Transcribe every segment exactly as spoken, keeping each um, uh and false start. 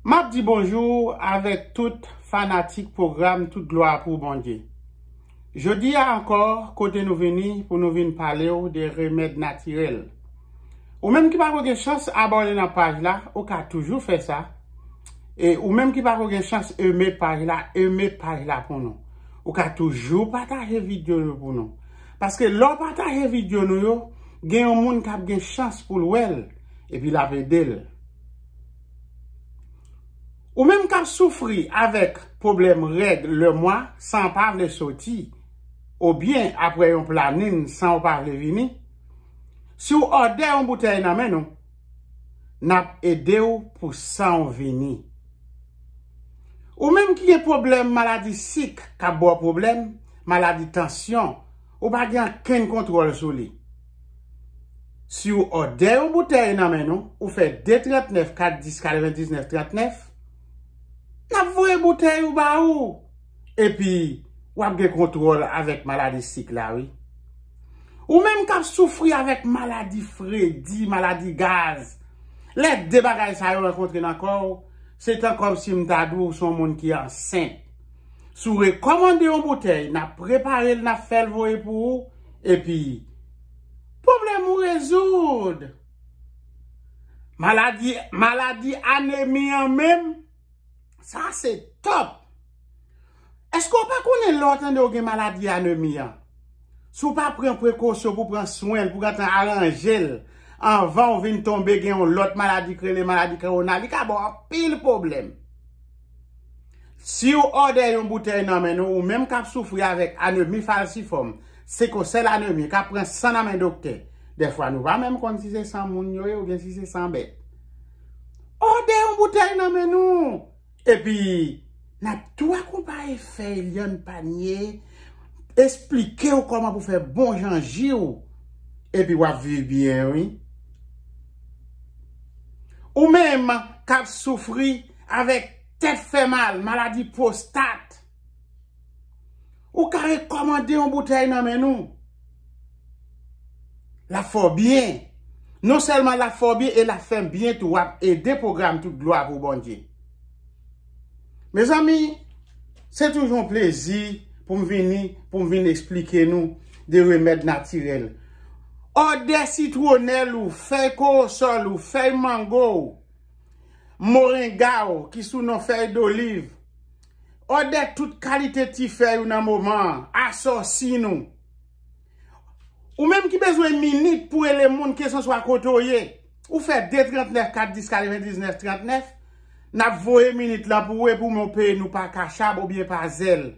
M ap di bonjou avèk tout fanatik pwogram Tout Glwa pou Bondye. Jodi a ankò, kote nou vini pou nou vin pale w de remèd natirèl. Ou menm ki pako gen chans abòne nan paj la, ou ka toujou fè sa. E ou menm ki pako gen chans eme paj la, eme paj la pou nou. Ou ka toujou pataje videyo yo pou nou. Paske lè w pataje videyo nou yo, gen yon moun k ap gen chans pou l wè l, epi l ap ede l. Ou menm k ap soufri avèk pwoblèm règ lè mwa san w pa vle soti, oubyen apre yon planin san w pa vle vini, si w òdè yon boutèy nan men nou, n ap ede w pou san w vini. Ou menm ki gen pwoblèm maladi sik k ap ba w pwoblèm, maladi tansyon, ou pa gen ankenn kontwòl sou li. Si w òdè yon boutèy nan men nou, ou fè de trant nèf kat dis katrevendiznèf trant nèf, n ap voye boutèy ou ba ou. Epi, w ap gen kontwòl avèk maladi sik la, wi. Ou menm k ap soufri avèk maladi fredi, maladi gaz, lè de bagay sa yo rankontre nan kò w, se tan kòmsi m ta di w se yon moun ki ansent. Si w rekòmande yon boutèy, n ap prepare l, n ap fè l voye pou ou, epi pwoblèm ou rezoud. Maladi, maladi anemi an menm, sa se top. Èske w pa konnen lè w tande w gen maladi anemi an? Si w pa pran prekosyon pou pran swen l, pou gentan aranje l, anvan w vin tonbe gen yon lòt maladi k rele maladi kowona, li ka ba w anpil pwoblèm. Si w òdè yon boutèy nan men nou, ou menm k ap soufri avèk anemi falsifòm, sikosèl anemi, k ap pran san nan men doktè, dèfwa nou pa menm konn si se san moun yo ye oubyen si se san bèt. Òdè yon boutèy nan men nou. Epi, n ap tou akonpaye fèy lyann panye, esplike w kòman pou fè bon jan ji w, epi w ap viv byen, wi. Ou menm k ap soufri avèk tèt fè mal, maladi pwostat, ou ka rekòmande yon boutèy nan men nou. L ap fè w byen. Non sèlman l ap fè w byen, e l ap fè m byen tou. W ap ede pwogram Tout Glwa pou Bondye. Mezanmi, se toujou yon plezi pou m vini, pou m vin eksplike nou de remèd natirèl. Òdè sitwonèl ou, fèy kowosòl ou, fèy mango w, morenga w, ki sou non fèy doliv. Òdè tout kalite ti fèy ou nan moman an, asòsin ou. Ou menm ki bezwen minit pou rele moun, kèlkanswa kote w ye, ou fè de trant nèf kat dis katrevendiznèf trant nèf, n ap voye minit lan pou ou epi w men w peye nou pa kachab oubyen pa zèl.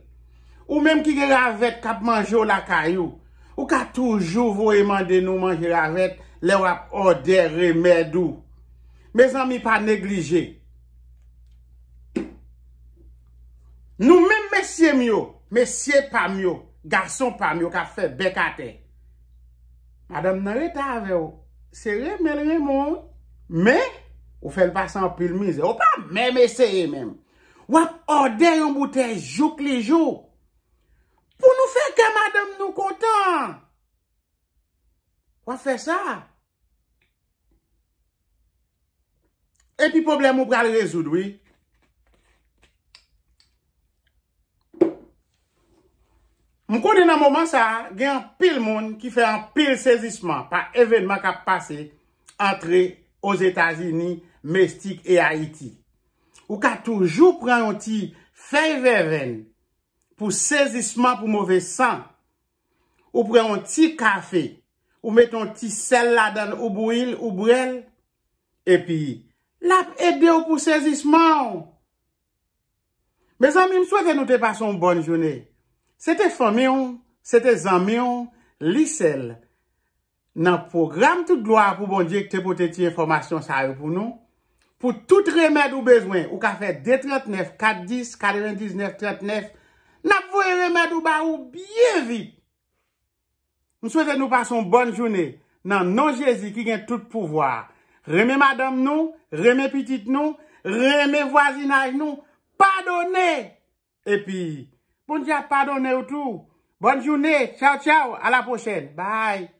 Ou menm ki gen ravèt k ap manje w lakay ou, ou ka toujou voye mande nou manje ravèt lè w ap òdè remèd ou. Mezanmi, pa neglije. Nou menm mesye m yo, mesye pa m yo, gason pa m yo k ap fè bèk atè. Madanm nan rete avè w. Se renmen l renmen w, wi. Men, ou fè l pase anpil mizè. Ou pa menm eseye menm. W ap òdè yon boutèy jouk li jou. Pou nou fè kè madanm nou kontan. W ap fè sa. Epi pwoblèm ou pral rezoud, wi. M konnen nan moman sa a, gen anpil moun ki fè anpil sezisman pa evènman k ap pase antre Ozetazini, Meksik e Ayiti. Ou ka toujou pran yon ti fèy vèvenn pou sezisman, pou move san. Ou pran yon ti kafe, ou met yon ti sèl ladan l, ou bouyi l, ou bwè l, epi l ap ede w pou sezisman w. Mezanmi, m swete nou te pase yon bòn jounen. Se te fanmi w, se te zanmi w, Lisèl, nan pwogram Tout Glwa pou Bondye ki te pote ti enfòmasyon sa yo pou nou. Pou tout remèd ou bezwen, ou ka fè de trant nèf kat dis katrevendiznèf trant nèf. N ap voye remèd ou ba ou byen vit. M swete nou pase yon bòn jounen. Nan non Jezi ki gen tout pouvwa. Renmen madanm nou, renmen pitit nou, renmen vwazinaj nou, padone. Epi, Bondye ap padone w tou. Bòn jounen, tchaw tchaw, a la pwochèn. Bye.